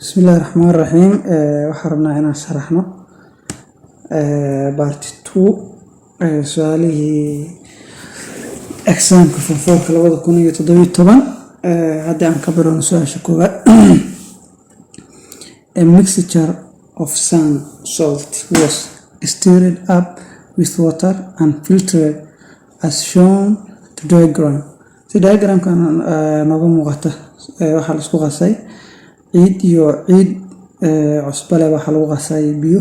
Bismillahi Raxmaani Raxiim. Waxaan rabnaa inaan sharaxno part two, su-aalihii examka form fourka 2017. Hadda aan ka bilowno su-aasha koowaad. A mixture of sand, salt was stirred up with water and filtered as shown the diagram. Si diagramkan nooga muuqata, waxaa la isku qasay ciid iyo ciid cusbo leh. Waxaa lagu qasay biyo,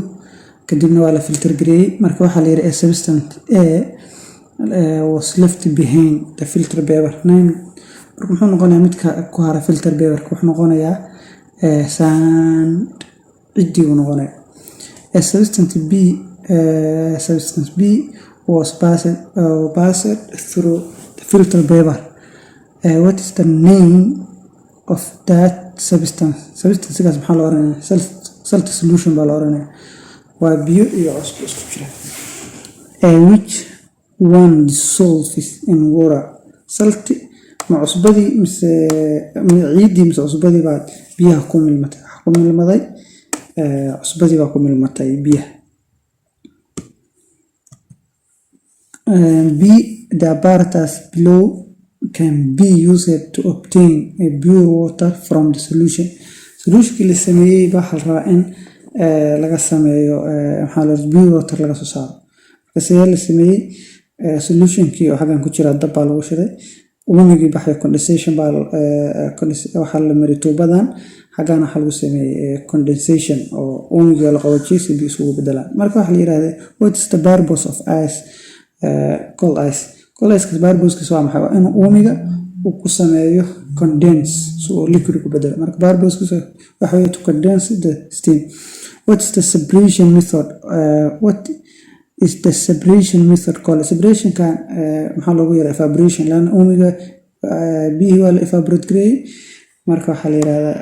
kadibna waa la filter gareeyey. Marka waxaa la yidhi, a substance A was left behind the filter paper nine. Marka muxuu noqonayaa midka ku hara filter paperka? Wuxuu noqonayaa sand, ciddii buu noqonayaa. A substance B, substance B was passed through the filter paper. What is the name of that substance? Substancekaas maxaa la oranaya? Salt solution baa la oranaya. Waa biyo iyo cusbo isku jira. Which one dissolves in water? Salt ma cusbadii mise ciiddii mise cusbadii baa biyaha ku milmatay? Waxaa ku milmaday cusbadii baa ku milmatay biyaha. B, the apparatus below can be used to obtain a pure water from the solution. Solutionkii la sameeyey baa waxaa la rabaa in laga sameeyo, maxaa la, pure water laga soo saaro. Marka sidee la sameeyey? Solutionkii oo xaggan ku jira dab baa lagu shiday, uumigii baxay condensation baa waxaa la mariyay tuubadan. Xaggan waxaa lagu sameeyey condensation oo uumigii la qaboojiyey si biyo isugu bedelaan. Marka waxaa la yiraahdaa, what is the purpose of ice, cold ice? Cold ice purposekiisa waa maxay? Waa inuu uumiga uu ku sameeyo condense si uu liquid ku bedelo. Marka purposekiisa waxa weeye to condense the steam. What is the separation method? What is the separation method called? Separationkan maxaa loogu yeeraa? Evaporation, laana uumiga biyihii waa la evaporate gareeyey. Marka waxaa la yirahdaa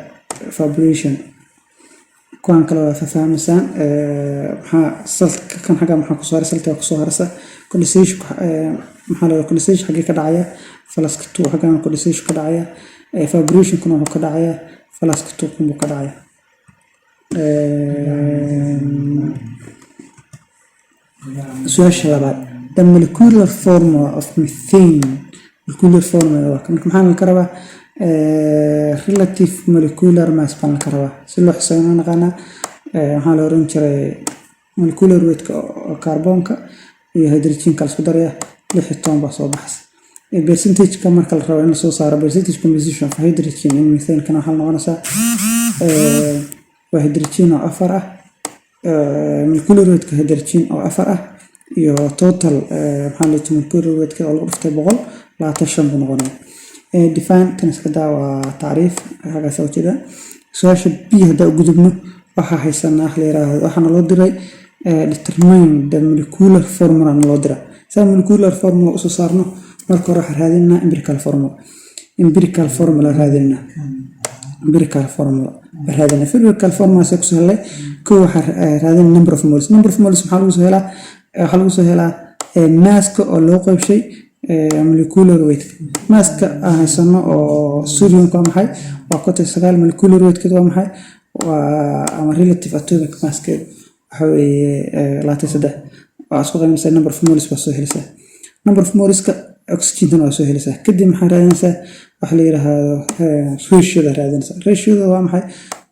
evaporation. Kuwan kale waa fahfahmaysaan. Maxaa salt kan xagga maxaa kusoo haray? Saltiga kusoo haraysa. Condensation maxaa la, condensation xaggee ka dhacaya? Flask two xaggan condensation ka dhacaya. Evaporationkuna wuxuu ka dhacaya flask two kunbuu ka dhacaya. Su-aasha labaad, the molecular formula of methane. Molecular formula waa marka maxaa laga rabaa? Relative molecular mass baan laga rabaa. Si loo xisaabin naqaanaa, waxaa la oran jiray molecular weightka oo kaarboonka iyo hydrogenka la isku daraya, 16 baa soo baxaysa. Percentage-ka marka la rabo in lasoo saaro percentage composition of hydrogen in methane kana, waxaa noqonaysaa waa hydrogen oo afar ah, molecular weightka hydrogen oo afar ah iyo total, maxaa la, molecular weightka oo lagu dhuftay 125 buu noqonaya. Define tan iska daa, waa tacriif xaggaas ujeeda. Su-aasha B haddaa u gudubno, waxaa haysanaa wax la yiraahdo, waxaana loo diray determine the molecular formula na loo diraa. Saa molecular formula usoo saarno, marka hore waxaan raadinaa empirical formula. Empirical formula raadinaa, empirical formula raadinaa. Empirical formula see kusoo helay? Kow, waxaa raadinaa number of moles. Number of moles maxaa lagu soo helaa? Waxaa lagu soo helaa masska oo loo qaybshay molecular weight. Masska aan haysano oo sodiumka waa maxay? Waa 59. Molecular weightkeed waa maxay? Waa ama relative atomic masskeed waxa weeye 23. Waa isku qaybinaysaa, number of moles baa soo helaysaa. Number of moleska oxygentana waa soo helaysaa. Kadib maxaa raadinaysaa? Waxa la yiraahdo ratioda raadinaysaa. Ratioda waa maxay?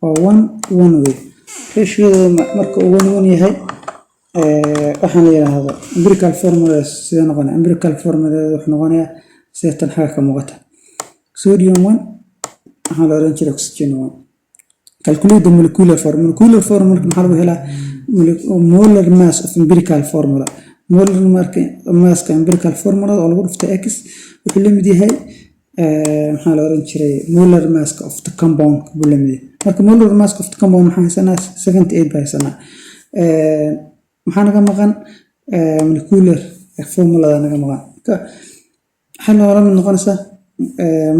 Waa one one way. Ratioda marka uu one one yahay, waxaan la yiraahdo empirical formula sidee noqonaya? Empirical formula wuxuu noqonayaa sida tan xagga ka muuqata: sodium one, waxaa la oran jiray oxygen one. Calculate the molecular formula. Molecular formula maxaa lagu helaa? Molar mass of empirical formula, molar masska empirical formula oo lagu dhuftay x wuxuu la mid yahay, maxaa la oran jiray, molar mass of the compound buu la mid yahay. Marka molar mass of the compound maxaa haysanaa? 78 baa haysanaa. Maxaa naga maqan? Molecular formulada naga maqan. Waxay noola mid noqonaysaa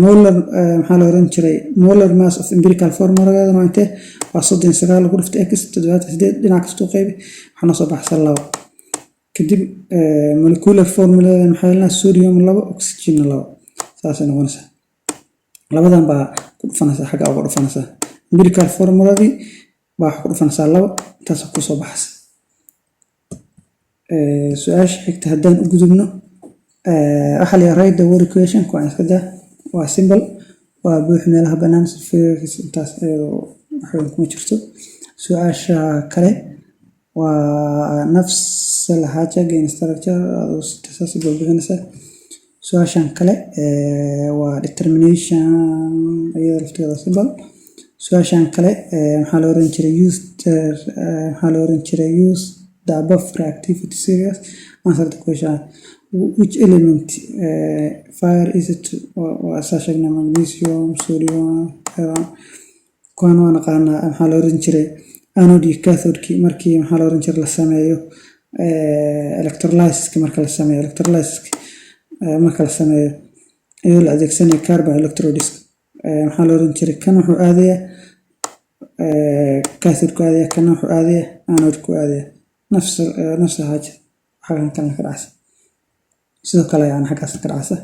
molar, maxaa la oran jiray, molar mass of empirical formuladeedana waa intee? Waa 39 lagu dhuftay x 78, dhinac kastuu qaybi, waxaa noo soo baxsan labo. Kadib molecular formuladeeda maxaa helnaa? Sodium labo, oxygen labo, saasay noqonaysaa. Labadan baa ku dhufanaysaa, xagga uga dhufanaysaa. Empirical formuladii baa wax ku dhufanaysaa labo, intaasa kusoo baxaysa. Su-aasha xigta haddaan u gudubno, waxaa la write the word equation. Kuwaan iska daa, waa simple, waa buux meelaha bannaan. Intaas iyadoo waxweyn kuma jirto. Su-aasha kale waa nafs alxaaja, gain structure saas buuxinaysa. Su-aashan kale waa determination, iyada lafteeda simple. Su-aashan kale maxaa la oran jiray? Use, maxaa la oran jiray? Use the above reactivity series, answer the question: which element fire is it? Waa saa sheegnay, magnesium, sodium, iron. Kuwan waa naqaanaa. Maxaa la oran jiray? Anode iyo cathode markii, maxaa la oran jiray, la sameeyo electrolysis, marka la sameeyo electrolysis, marka la sameeyo iyadoo la adeegsanayo carbon electrodes, maxaa la oran jiray? Kan wuxuu aadayaa cathode ku aadaya, kana wuxuu aadaya anode ku aadaya. Nafs nafs xaaja xagan kalena ka dhacsa, sidoo kale yani xaggaas ka dhacsa.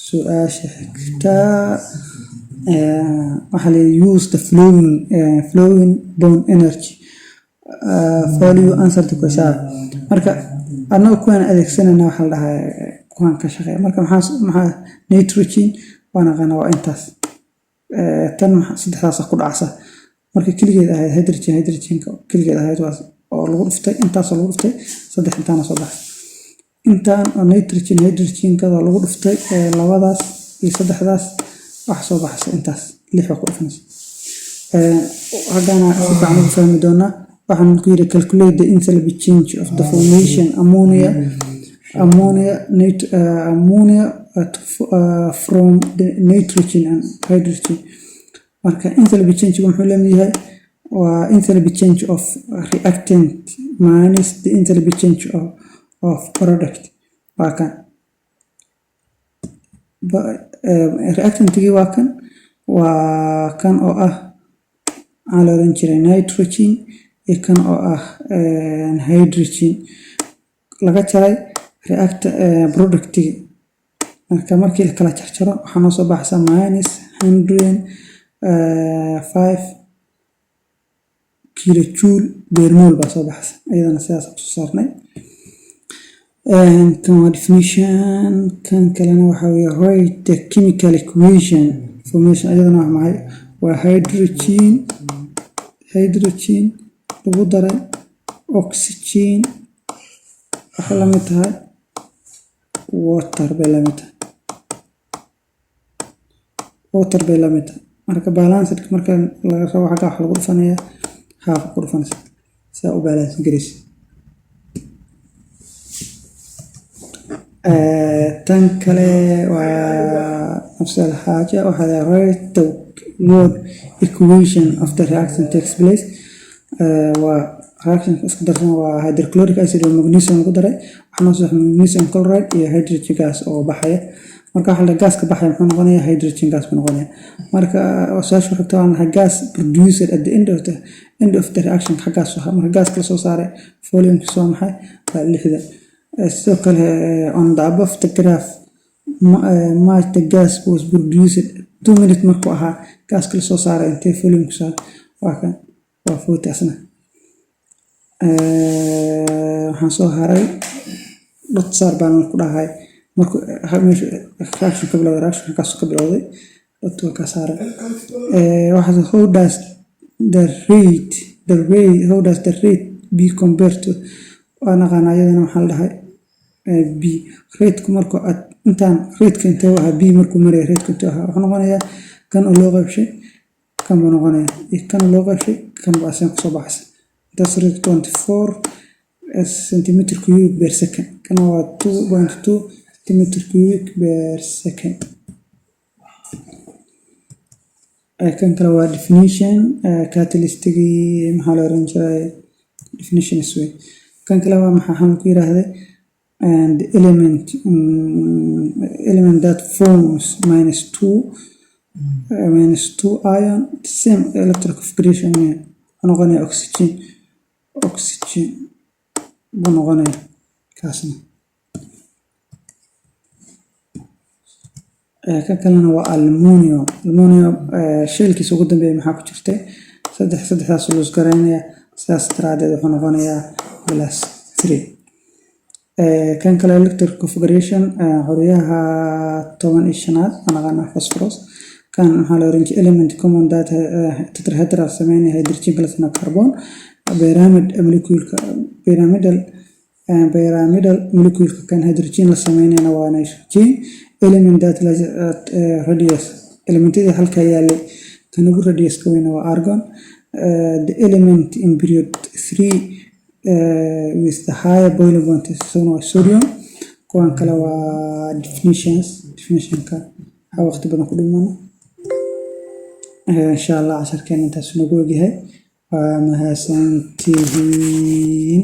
Su-aasha xigta waxaa la use the flowing bond energy value, answer the question. Marka annaga kuwaan adeegsanayna waxaa la dhahaa kuwaan ka shaqeeya. Marka maxaa nitrogen waa naqaana, waa intaas. Tan saddexdaasa ku dhacsa. Marka keligeed ahayd hydrogen, hydrogenka keligeed ahayd waa oo lagu dhuftay intaasoo lagu dhuftay saddex, intaana soo baxay. Intaan oo nitrogen hydrogenkada lagu dhuftay labadaas iyo saddexdaas, waxa soo baxaysa intaas, lix baa ku dhufanaysa. Haggana si fiican ugu fahmi doonaa. Waxaan ku yidhi calculate the enthalpy change of the formation ammonia from the nitrogen and hydrogen. Marka enthalpy change muxuu lamid yahay? Waa enthalpy change of reactant minus the enthalpy change of product. Waa kan reactantigii, waa kan oo ah, maxaa la oran jiray, nitrogen iyo kan oo ah hydrogen, laga jaray react productigi. Marka markii la kala jarjaro waxaa noo soo baxaysa minus 105 kilojoule per mole baa soo baxaysa. Iyadana sidaas kusoo saarnay. Kan waa definition. Kan kalena waxaa weeye write the chemical equation formation. Iyadana waa maxay? Waa hydrogen lagu daray oxygen waxay la mid tahay water bay la mid tahay, water bay la mid tahay. Marka balanced marka laga rabo, xagga waxa lagu dhufanayaa half ku dhufanaysa saa u balance garaysa. Tan kale waa nafs alxaaja. Waxaa la write the word equation of the reaction takes place. Waa reaction isku darsan, waa hydrochloric acid oo magnesium lagu daray. Waxaa noo soo magnesium chloride iyo hydrogen gas oo baxaya. Marka waxa la gaaska baxaya muxuu noqonayaa? Hydrogen gas buu noqonayaa. Marka su-aasha xigta waa maxay? Gas produced at the end of the reaction xaggaas ahaa. Marka gaaska la soo saaray volumekiisu waa maxay? Waa 60. Sidoo kale on the above the graph match the gas was produced 2 minutes markuu ahaa gaaska la soo saaray intee volumekiisu waa kan, waa 40 asna. Waxaan soo haray dot saar baan ku dhahay. Markuu meesha reaction ka bilowday, reaction kaas ka bilowday, dot waa ka saaray. Waxaa how does the rate be compared to? Waa naqaanaa iyadana. Maxaa la dhahay? B rateku markuu intaan rateka intee ahaa? B markuu maraya rateka intee ahaa? Wuxuu noqonayaa kan oo loo qaybshay kan buu noqonayaa, iyo kan oo loo qaybshay kan baa asina kusoo baxaysa. Intaas rate 24 centimeter cubic per second, kana waa 2.2 centimeter cubic per second. Kan kale waa definition, catalystigii, maxaa la oran jiray, definitions wey. Kan kale waa maxaa? Waxaan ku yiraahday and the element that forms minus two ion, same electron configuration wuxuu noqonaya oxygen, oxygen buu noqonaya kaasna. Ka kalena waa aluminium. Aluminium shellkiisa ugu dambeeya maxaa ku jirtay? Saddex. Saddexdaas lose garaynaya, sidaas daraadeed wuxuu noqonayaa +3. Kan kale, electric configuration, xoryaha 15aad aan naqaanaa phosphorus. Kan maxaa la oran jiray? Element common that tetrahedral sameynaya, hydrogen kala sana carbon pyramid molecule-ka, pyramidal molecule-ka. Kan hydrogen la sameynayana waa nitrogen. Element that radius, elementyada halka yaalay kan ugu radius ka weyna waa argon. The element in period 3 with the higher boiling point isaguna waa sodium. Kuwan kale waa definitions. Definitionka waxaa waqti badan ku dhimano. Insha Allah casharkeena intaas nagu ogyahay. Waa mahadsantihiin.